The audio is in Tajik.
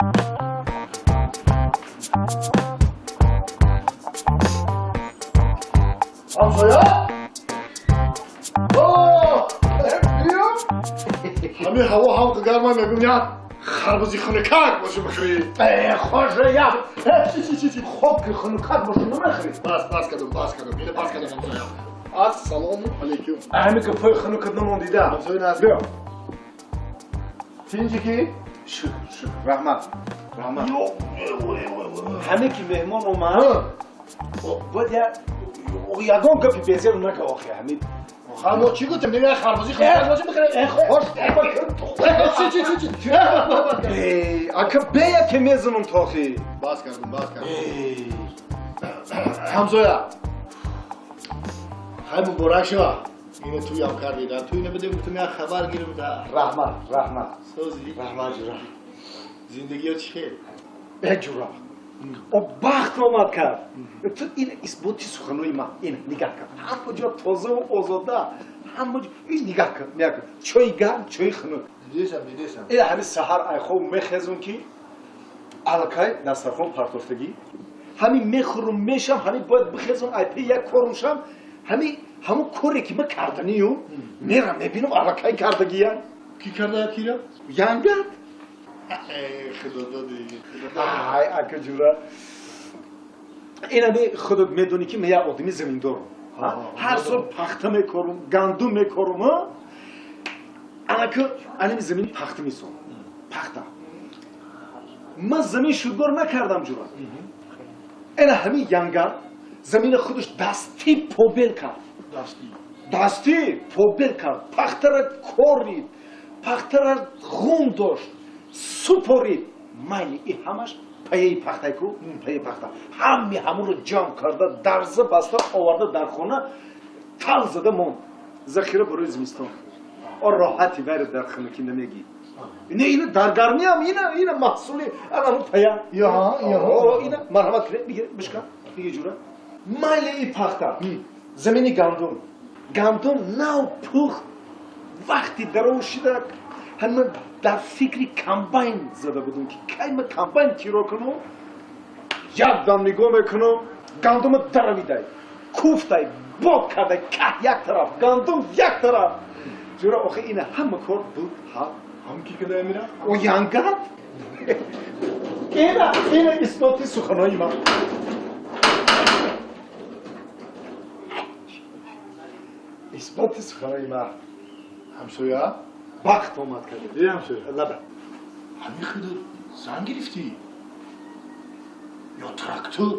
Ҳамсоя? Ҳамин ҳаво ҳам гарма, мегум, як харбузи хунукак боша, бихӯрӣ. Хошая, хоб ки хунукак боша, намехӯрӣ. Бас, бас кардам, бас кардам, ина бас кардам. Ҳамсоя, ассалому алайкум. Ҳамин ки пои хунукат намондида. Ҳамсоя, нас биё. Тинҷи ки? Шукр, шукр, раҳмат, раҳмат. Ҳамин ки меҳмон омад, бояд ягон гапи безеб нага, охи ҳамин. Мо чӣ гуфтем? Як харбузи хунукак боша, бихӯрӣ. Чи, чи, чи, чи? Ака, бея ки мезанам тохи. Бас кардам, бас кардам. Ҳамсоя, хай, муборак шава. Ина туям кардида, ту ина бидем, гуфтам, як хабар гирам да. Раҳмат, раҳмат. Созӣ? Раҳмат, ҷура. Зиндагиё чӣ хел? Э, ҷура, о, бахт омад кард. Ту ин исботи суханои ман, ин нигаҳ кард, ҳама ҷо тозаву озода, ҳама ҷо ин нигаҳ кард, нигаҳ кард, чои гарм, чои хунук. Дидесам, дидесам. Ин ҳами саҳар айхоб мехезум, ки аллакай дастархон партофтагӣ. Ҳамин мехӯрум, мешам, ҳамин бояд бихезум, айпи як корум шам. Ҳами ҳамун коре ки ман карданию мерам, мебинам, аллакай кардагия. Ки карда, кира? Янгат. Худо доди. Ай, ака ҷура, инами худат медонӣ, ки ман як одами заминдорам, ҳар сол пахта мекорум, гандум мекорум. Анака анами замини пахта месонам, пахта ман замин шудгор накардам, ҷура. Ина ҳамин янга замина худаш дастӣ побел кард. Дастӣ? Дастӣ побел кард, пахтара корид, пахтара ғун дошт, супорид. Майли, и ҳамаш паяи пахтай ку, паяи пахта ҳами ҳамонро ҷамъ карда, дарза баста оварда, дар хона тал зада монд, захира барои зимистон. О, роҳати вайро дар хунукӣ намегӣ. Не, ина дар гармиам ина маҳсули анамо пая. Ина марҳамат кунед, бигир, бишкан, бигир, ҷура. Майли, и пахта, замини гандум, гандум нав пухт, вақти даров шида, ҳама дар фикри комбайн зада будум, ки кай ма комбайн киро кунам. Як дам нигоҳ мекунам, гандума даравидай, куфтай, бод кардай, каҳ як тараф, гандум як тараф. Ҷура, охи ина ҳама кор буд, ҳа. Ҳам ки када мира? О, янгат. Ина исботи суханои ман, исботи суханои ман. Ҳамсоя. Бахт омад кард. Е, ҳамсоя. Лаба. Ҳамин худо зан гирифтӣ ё трактор?